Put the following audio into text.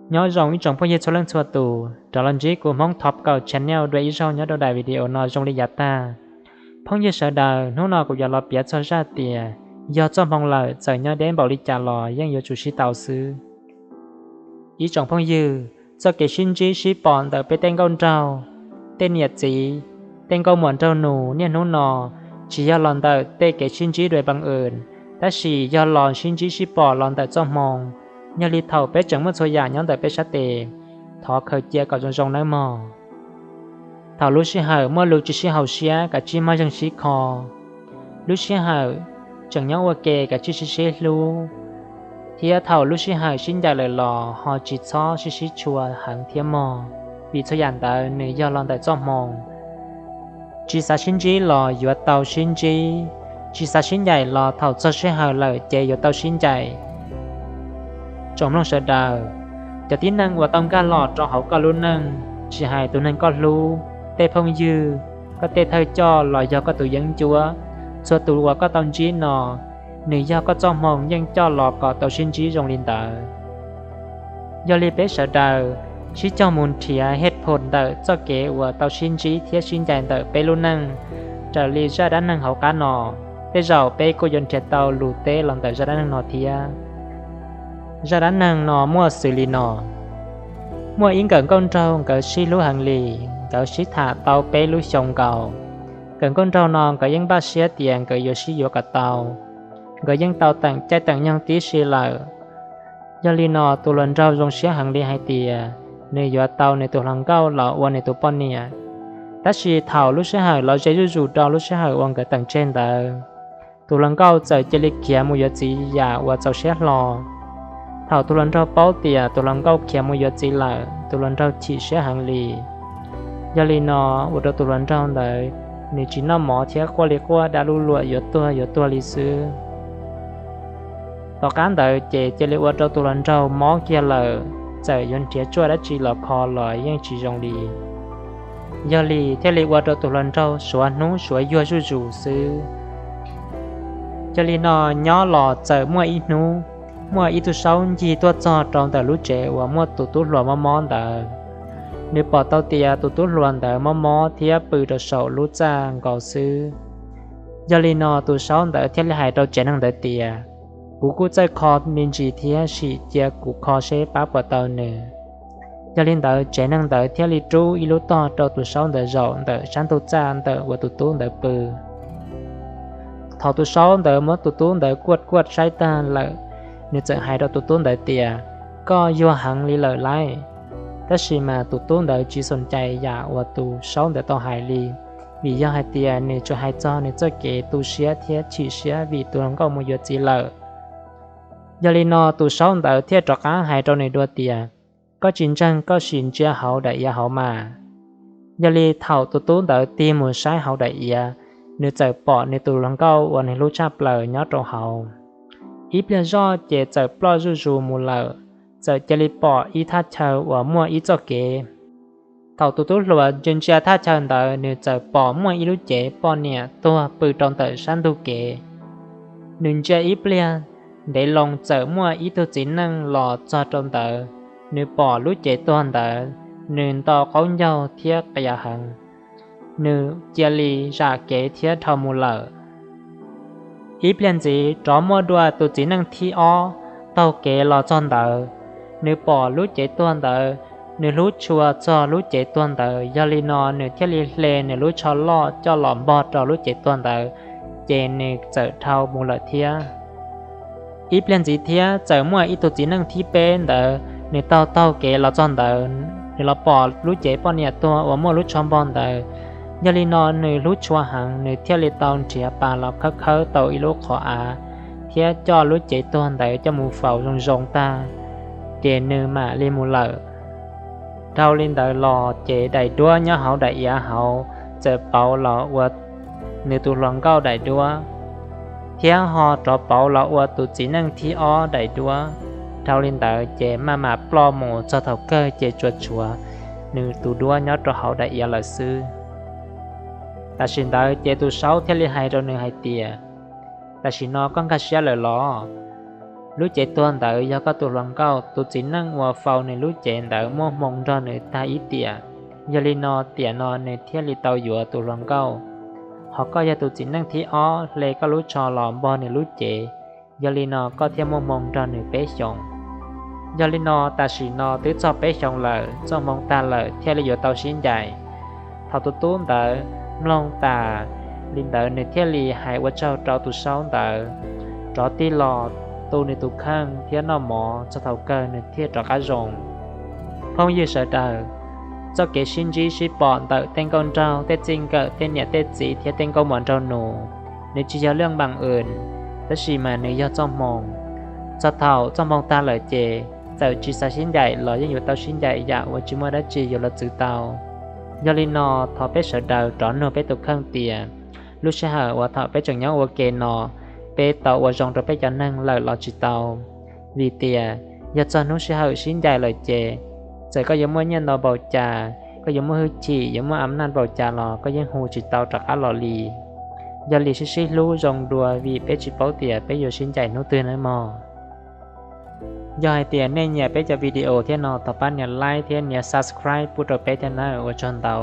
Nyob zoo ib tsoom phooj ywg txhua leej txhua tus rov los ntsib kuv Hmoob Thov Kaum Channel dua ib zaug nyob rau daim video no zoo li yav tag. Phooj ywg sawv daws, hnub no kuv yuav los piav txog zaj tias yog txoj hmoo lawm txawm nyob deb npaum li cas los yeej yuav tsum sib tau xwb. Ib tsoom phooj ywg, txoj kev sib ntsib sib pom ntawm peb tej nkauj nraug, tej niam txiv, tej nkauj muam nraug nus niaj hnub no tsis yog los ntawm tej kev sib ntsib dua pee ws, tab sis yog los sib ntsib sib pom los ntawm txoj hmoo. Yog li thaum peb tseem muaj txhua yam nyob ntawm peb sab tes, thov khaws cia kom zoo zoo nawb mog. Thaum lub sij hawm muaj lus tsis sib haum siab, kav tsij mog zeeg sib kho. Lub sij hawm tseem nyob ua ke, kav tsij sib sib hlub, thiab thaum lub sij hawm sib ncaim lawm los ho tsis txhob sib sib tshua heev thiab mog, vim txhua yam ntawd nws yog los ntawm txoj hmoo. Tsis xav sib ntsib los yuav tau sib ntsib, tsis xav sib ncaim los thaum txog sij hawm lawm ces yuav tau sib ncaim. Tsoom mloog sawv daws, cov tib neeg uas tau nkag los rau hauv koj lub neej, tsis hais tus neeg koj hlub, tej phooj ywg, koj tej thawj coj los yog koj tus yeeb ncuab, txhua tus uas koj tau ntsib no, nws yog koj txoj hmoo yeej coj los kom tau sib ntsib zoo li ntawd. Yog li peb sawv daws sib cog mus nrhiav hej phom ntawm txoj kev uas tau sib ntsib thiab sib ncaim ntawm peb lub neej. Raws li zaj dab neeg hauv qab no, tej zaum peb kuj yuav nrhiav tau lus teb los ntawm zaj dab neeg no thiab. Zaj dab neeg no muaj xws li no: Muaj ib nkawm nkauj nraug, nkawd sib hlub heev li, nkawd sib tham tau peb lub xyoo nkaus. Nkawm nkauj nraug no nkawd yeej npaj siab tias nkawd yuav sib yuav kom tau, nkawd yeej tau teem caij teem nyoog tib si lawm. Yog li no tus hluas nraug zoo siab heev li hais tias nws yuav tau nws tus hluas nkauj los ua nws tus poj niam. Tab sis thaum lub sij hawm los ze zuj zus rau lub sij hawm uas nkawd teem tseg ntawd, tus hluas nkauj txawm cia li khiav mus yuav txiv yam uas txaus siab hlo. Thaum tus hluas nraug paub tias tus hluas nkauj khiav mus yuav txiv lawm, tus hluas nraug chim siab heev li. Yog li no ua rau tus hluas nraug ntawd nws tsis noj mov thiab quaj li quaj, dab lub luam yuav tuag yuav tuag li xwb. Tom qab ntawd ces cia li ua rau tus hluas nraug mob kiag lawm, txawm yuav nrhiav tsuaj dab tsi los kho los yeej tsis zoo li. Yog li thiaj li ua rau tus hluas nraug suav hnub suav yuag zuj zus xwb. Yog li no nyob los txawm muaj ib hnub, muaj ib tug saub ncig tuaj txog rau ntawm lub tsev uas muaj tus tub hluas mob mob ntawd. Nws pom tau tias tus tub hluas ntawd mob mob thiab pw rau saum lub txaj nkaus xwb. Yog li no tus saub ntawd thiaj li hais rau tsev neeg ntawd tias, kuv kuj txawj kho me ntsis thiab, sim cia kuv kho seb pab puas tau nws. Yog li ntawd tsev neeg ntawd thiaj li rub ib lub tog rau tus saub ntawd zaum ntawm sab ntug txaj ntawm uas tus tub ntawd pw. Thaum tus saub ntawd muab tus tub ntawd kuaj kuaj saib tag lawm, nws txawm hais rau tus tub ntawd tias, koj yuag heev li lawm lauj. Tab sis mas tus tub ntawd tsis xoom cai yam uas tus saub ntawd tau hais li, vim yog hais tias nws tsuas hais txog nws txoj kev tu siab thiab chim siab vim tus hluas nkauj mus yuav txiv lawm. Yog li no tus saub ntawd thiaj rov qab hais rau nws dua tias, koj tsis ntseeg koj sim ntsia hauv daim iav hauv mas. Yog li thaum tus tub ntawd tig mus saib hauv daim iav, nws txawm pom nws tus hluas nkauj uas nws hlub tshaj plaws nyob rau hauv. Ib pliag zoj ces txawm ploj zuj zus mus lawm, txawm cia li pom ib thaj chaw uas muaj ib txoj kev. Thaum tus tub hluas ntsia ntsia thaj chaw ntawd nws txawm pom muaj ib lub cev poj niam tuag pw rau ntawm sab ntug kev. Nws ntsia ib pliag, ntev loo txawm muaj ib tug txiv neej los txog rau ntawd. Nws pom lub cev tuag ntawd, nws nto qaub ncaug thiab qias heev. Nws cia li zam kev thiab dhau mus lawm. Ib pliag ntxiv rov muaj dua tus txiv neej thib ob taug kev los txog ntawd. Nws pom lub cev tuag ntawd, nws hlub tshua txog lub cev tuag ntawd, yog li no nws thiaj li hle nws lub tsho loj coj los npog rau lub cev tuag ntawd, ces nws txawm dhau mus lawm thiab. Ib pliag ntxiv thiab txawm muaj ib tug txiv neej thib peb ntawd, nws taug taug kev los txog ntawd, nws los pom lub cev poj niam tuag uas muaj lub tsho npog ntawd. Yog li no nws hlub tshua heev, nws thiaj li tau nrhiav pas los khawb khawb tau ib lub qhov av, thiab coj lub cev tuag ntawd coj mus faus zoo zoo tag, ces nws mam li mus lawm. Dhau li ntawd los ces daim duab nyob hauv daim iav hauv txawm pauv los ua nws tus hluas nkauj daim duab, thiab ho rov pauv los ua tus txiv neej thib ob daim duab. Dhau li ntawd ces maj mam ploj mus txog thaum kawg ces tsuas tshuav nws tus duab nyob rau hauv daim iav lawm xwb. Tam sim ntawd ces tus saub thiaj li hais rau nws hais tias, tam sim no koj nkag siab lawm los? Lub cev tuag ntawd yog koj tus hluas nkauj, tus txiv neej uas faus nws lub cev ntawd muaj hmoo nrog nws tag ib tiam. Yog li no tiam no nws thiaj li tau yuav tus hluas nkauj. Hos koj yog tus txiv neej thib ob hle koj lub tsho los npog nws lub cev, yog li no koj thiaj muaj hmoo nrog nws peb xyoos. Yog li no tam sim no twb txog peb xyoos lawm, txoj hmoo tag lawm thiaj li yuav tau sib ncaim. Thaum tus tub ntawd mloog tas li ntawd nws thiaj li hais ua tsaug rau tus saub ntawd, rov tig los tu nws tus kheej thiab noj mov txog thaum kawg nws thiaj rov qab zoo. Phooj ywg sawv daws, txoj kev sib ntsib sib pom ntawm tej nkauj nraug, tej txij nkawm, tej niam tej txiv thiab tej nkauj muam nraug nus, nws tsis yog lwj npaam wm, tab sis mas nws yog txoj hmoo. Txog thaum txoj hmoo tag lawm ces txawm tsis xav sib ncaim los yeej yuav tau sib ncaim yam uas tsis muaj dab tsi yuav los txwv tau. Yog li no thov peb sawv daws rov nug peb tus kheej tias lub sij hawm uas thaum peb tseem nyob ua ke no peb tau ua zoo rau peb cov neeg lawm los tsis tau. Vim tias yog txog hnub sij hawm sib ncaim lawm ces txawm koj yuav muaj nyiaj ntau npaum cas, koj yuav muaj hwj chim, yuav muaj a naj npaum cas los koj yeej hu tsis tau rov qab los li. Yog li sib sib hlub zoo dua vim peb tsis paub tias peb yuav sib ncaim hnub twg nawb mog. Yog hais tias nej nyiam peb cov video thiab no thov pab nias like thiab nias subscribe pub rau peb thiab nawb, ua tsaug ntau.